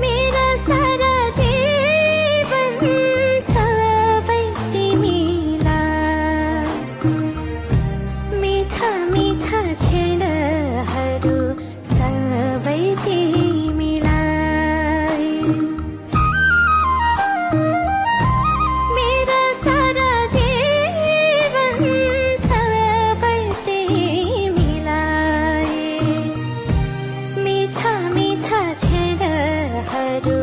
मेरा सारा जीवन सबै तिमीलाई, मीठा मीठा क्षणहरू सबै तिमीलाई। मेरा सारा जीवन सबै तिमीलाई, मीठा मीठा क्षणहरू